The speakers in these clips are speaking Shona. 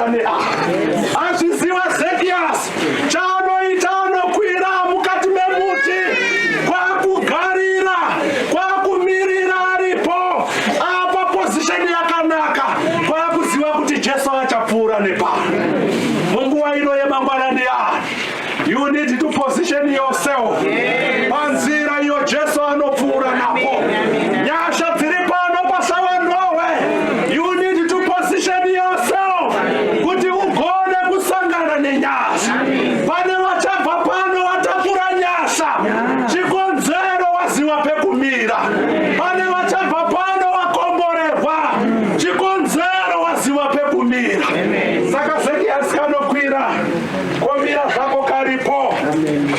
mumangwanani a azviziva Zekiasi chaanoita anokwira mukati memuti kwakugarira kwakumirira aripo apa position yakanaka kwakuziva kuti Jesu achapfuura nepano. Munguva ino yemangwanani ano you need to position yourself panzira iyo Jesu anopfuura napo. Nyasha dziri pano paSavandowe, you need to position yourself kuti ugone kusangana nenyasha. Pane vachabva pano vatakura nyasha, chikonzero waziva pekumira. Pane vachabva pano vakomborerwa, chikonzero waziva pekumira. Saka Zekiasi kanokwira komira zvako karipo.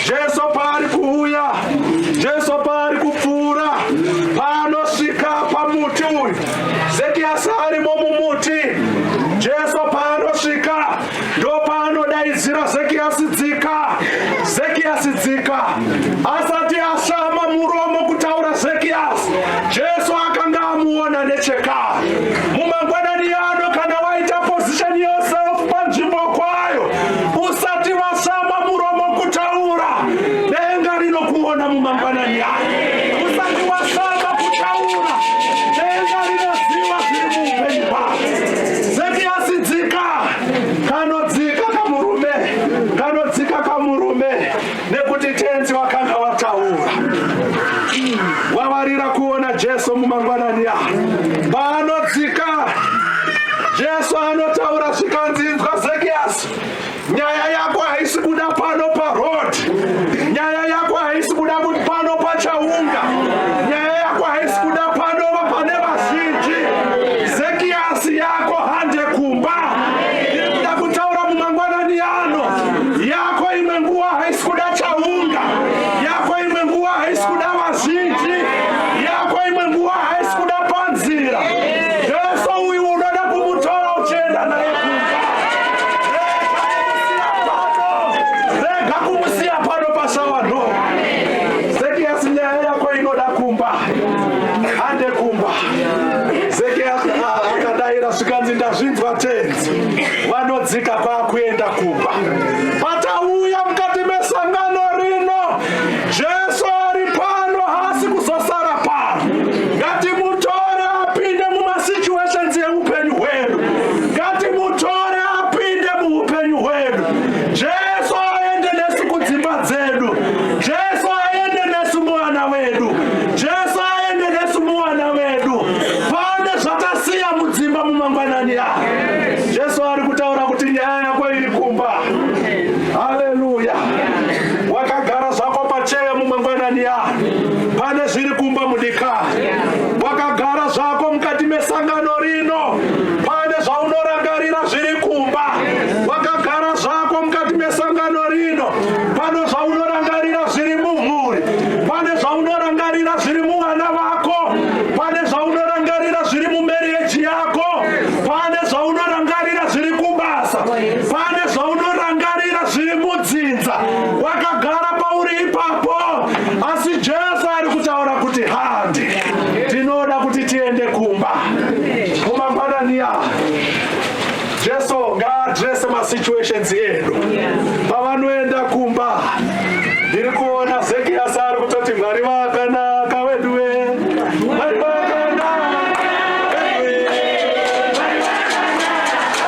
Jesu paari kuuya, Jesu paari kupfuura, paanosvika pamuti uyu, Zekiasi arimo mumuti. Jesu paanosvika ndo paanodaidzira, "Zekiasi, dzika! Zekiasi, dzika!" Asati ashama muromo kutaura Zekiasi, Jesu akanga amuona nechekare. Mumangwanani ano, kana waita position yourself panzvimbo kwayo, usati washama muromo kutaura, denga rinokuona. Mumangwanani ano, usati washama kutaura, denga rinoziva zviri muupenyu hwako. "Zekiasi, dzika!" Kanodzika kamurume, kanodzika kamurume, nekuti Tenzi wakanga wataura. Wavarira kuona Jesu mumangwanani ano. Paanodzika, Jesu anotaura zvikanzi, "Inzwa Zekiasi, nyaya yako haisi kuda pano paroad, nyaya yako haisi kuda kuti pano pachaunga, nyaya yako haisi kuda pano pane vazhinji. Zekiasi, yako hande kumba." Ndiri kuda kutaura mumangwanani ano, yako imwe nguva haisi kuda chaunga, yako imwe nguva haisi kuda vazhinji, yako imwe nguva haisi kuda panzira. Jesu uyu unoda kumutora uchienda naye kumba. Rega kumusiya pano, rega kumusiya pano paSavanhu. Zekiasi, nyaya yako inoda kumba, hande kumba. Zekiasi akadayira zvikanzi, "Ndazvinzwa, Tenzi." Vanodzika kwakuenda kumba. Patauya mukati mesangano rino, Jesu ari pano, haasi kuzosara pano. Ngatimutore apinde mumasituations eupenyu hwedu, ngatimutore apinde muupenyu hwedu. Jesu aende nesu kudzimba dzedu, Jesu aende nesu muvana vedu, Jesu aende nesu muvana vedu. Pane zvatasiya mudzimba mumangwanani aya. Jesu ari kutaura kuti nyaya yako iri kumba. Haleluya! Wakagara zvako pacheya mumangwanani aya, pane zviri kumba mudikani. Wakagara zvako mukati mesangano rino, pane zvaunorangarira zviri kumba. Wakagara zvako mukati mesangano rino, pane zvaunorangarira zviri mumhuri, pane zvaunorangarira zviri muvana vako, pane zvaunorangarira zviri mumarriage yako, pane zvaunorangarira zviri kubasa, pane zvaunorangarira zviri mudzinza. Wakagara pauri ipapo, asi Jesu ari kutaura kuti handi, tinoda kuti tiende kumba mumangwanani aya. Jesu ngaaddresse masituations edu. Pavanoenda kumba, ndiri kuona Zekiasi ari kutoti, "Mwari vakanaka weduwe, Mwari vakanaka weduwe, Mwari vakanaka weduwe."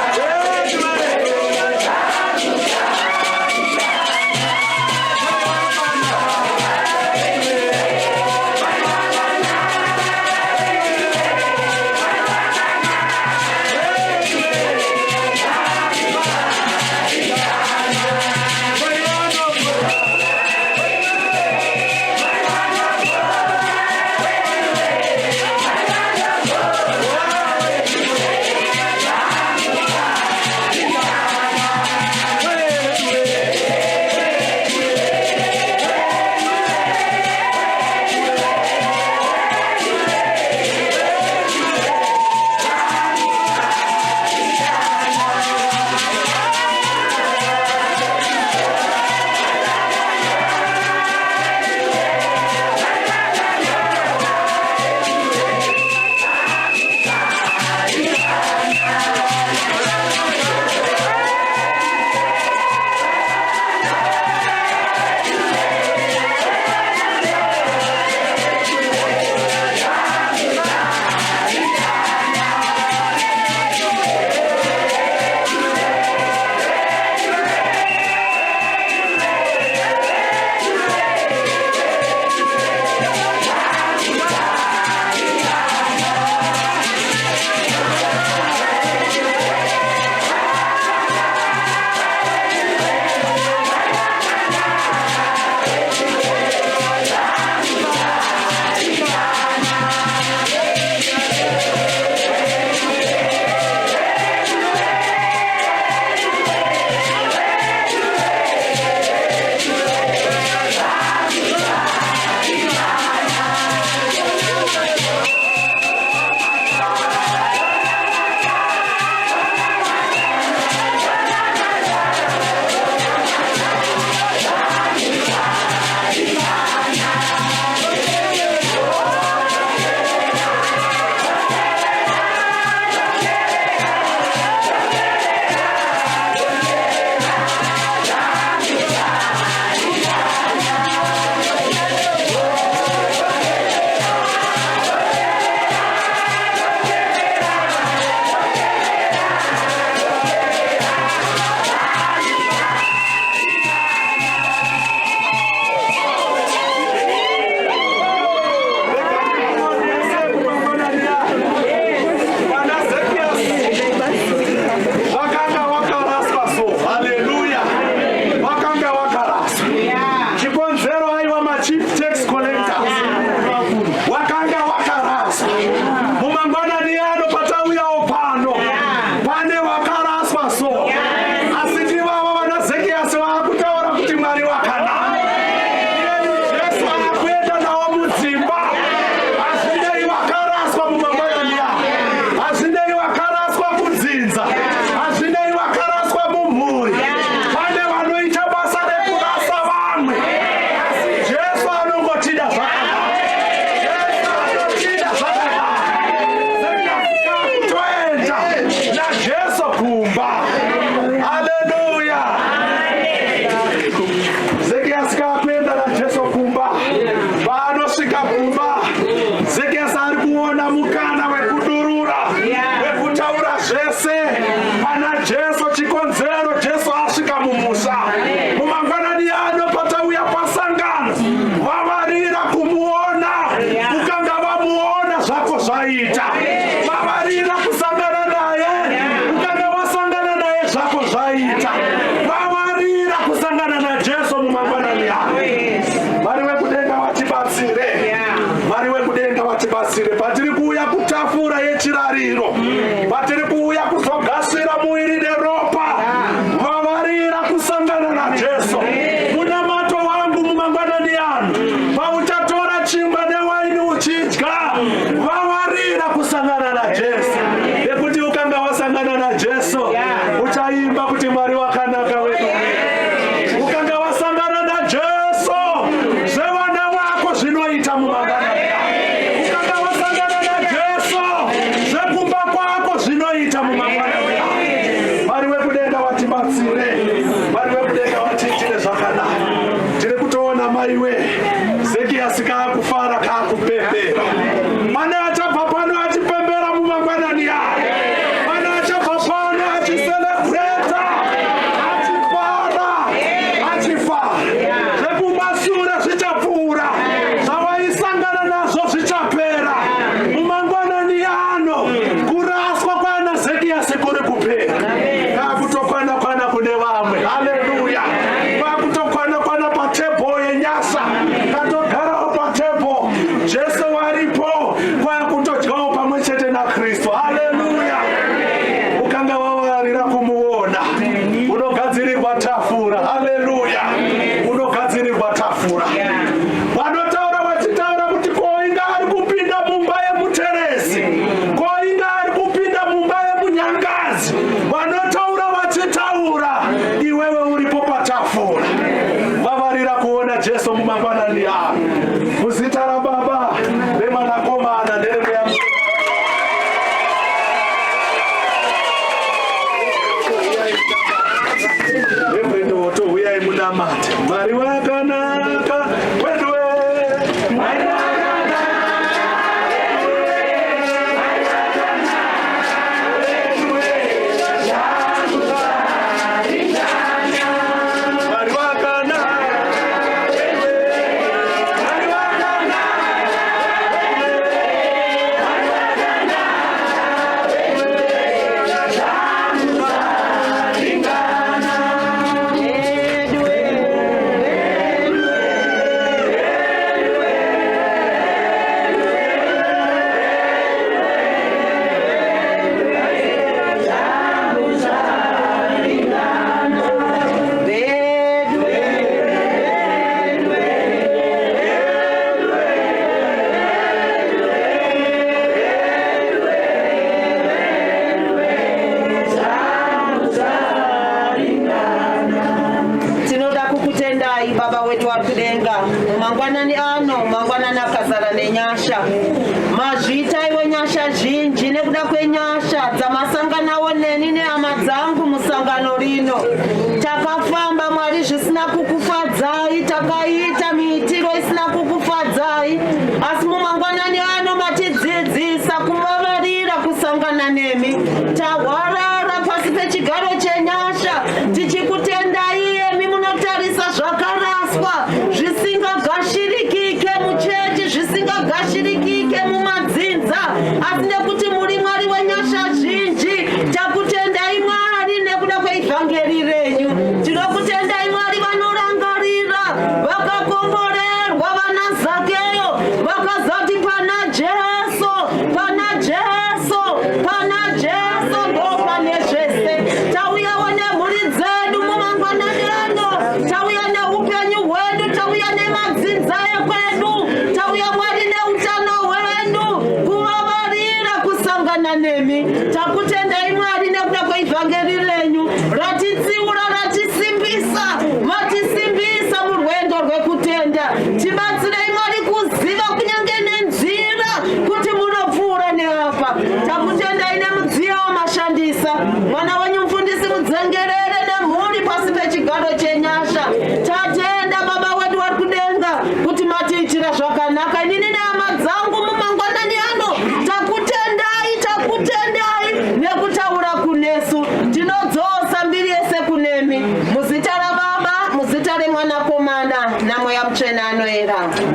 vakafa so. Asi ndivava vana Zekiyasi vaakutaura kuti Mwari wakanaka. Iyeyu Jesu akuenda nawo mudzimba. Hazvinei vakaraswa mumangwanani aya. Hazvinei vakaraswa kudzinza. Hazvinei vakaraswa mumhuri. Pane vanoita basa rekurasa vamwe. Asi Jesu anongotida zvakanaka. Jesu anotida zvakanaka. Zekiyasi kakutoenda naJesu kumba. Haleluya. Zekiyasi kakuenda naJesu kumba. Paanosvika kumba, Zekiyasi ari kuona mukana wekudurura, wekutaura zvese pana Jesu. Chikonzero Jesu asvika mumusha. Mumangwanani ano patauya pasangano, vavarira kumuona. Ukanga vamuona zvako zvaita. Vavarira kusangana naye. Ukanga wasangana naye zvako zvaita. Vavarira kusangana naJesu mumangwanani ano. Mwari wekudenga vatibatsire. Mwari wekudenga vatibatsire. Patiri kuuya kutafura yechirariro, patiri kuuya kuzogasira muviri neropa, vavarira kusangana naJesu. Munamato wangu mumangwanani ano, pauchatora chingwa newaini uchidya, vavarira kusangana naJesu. Nekuti ukanga wasangana naJesu, uchaimba kuti Mwari wakanaka wedu. Ukanga wasangana naJesu, zvevana vako zvinoita mumangwanani. Ukanga wasangana naJesu, zvekumba kwako zvinoita mumangwanani. Mwari wekudenga watibatsire. Mwari wekudenga watiitire zvakanaka. Tiri kutoona maiwe Zekiyasi kaakufara kaakupembera. Mwana achabva pano achipembera mumangwanani aya. Mwana achabva pano achicelebrata, achifara, achifara. Zvekumashure zvichapfuura, zvavaisangana nazvo zvichapera. Mumangwanani ano kuraswa kwana Zekiyasi kuri kupera. Kakutokwana kwana kune vamwe. Haleluya. Kwakutokwana kwana patebho yenyasha. Katogarawo patebho. Jesu waripo kwakutodyawo pamwe chete naKristu. Haleluya. Ukanga wavarira kumuona, unogadzirirwa tafura. Haleluya. Unogadzirirwa tafura. Vanotaura vachitaura kuti koinga ari kupinda mumba yemuteresi, koinga ari kupinda mumba yemunyangazi. Vanotaura vachitaura, iwewe uripo patafura. Vavarira kuona Jesu mumangwanani ano. Muzita raBaba, reMwanakomana nereMweya Mutsvene. Reverend Woto, huyai munamate. Mwari wakanaka wedu we. Mwari wakanaka Mwari wakanaka Mwari wakanaka. Tinoda kukutendai, Baba wedu vari kudenga, mangwanani ano, mangwanani akazara nenyasha. Mazvita iwe nyasha zhinji nekuda kwenyasha dzamasanganawo neni nehama dzangu musangano rino. Takafamba, Mwari, zvisina kukufadzai, takaita miitiro isina kukufadzai, asi mumangwanani ano matidzidzisa kuvavarira kusangana nemi. Tahwarara pasi pechigaro chenyasha tichikutendai emi munotarisa zvakaraswa zvisingagashirikike muchechi, zvisingagashirikike mumadzinza, asi nekuti muri Mwari wenyasha zhinji, takutendai, Mwari, nekuda kweivhangeri renyu. Kukomborera.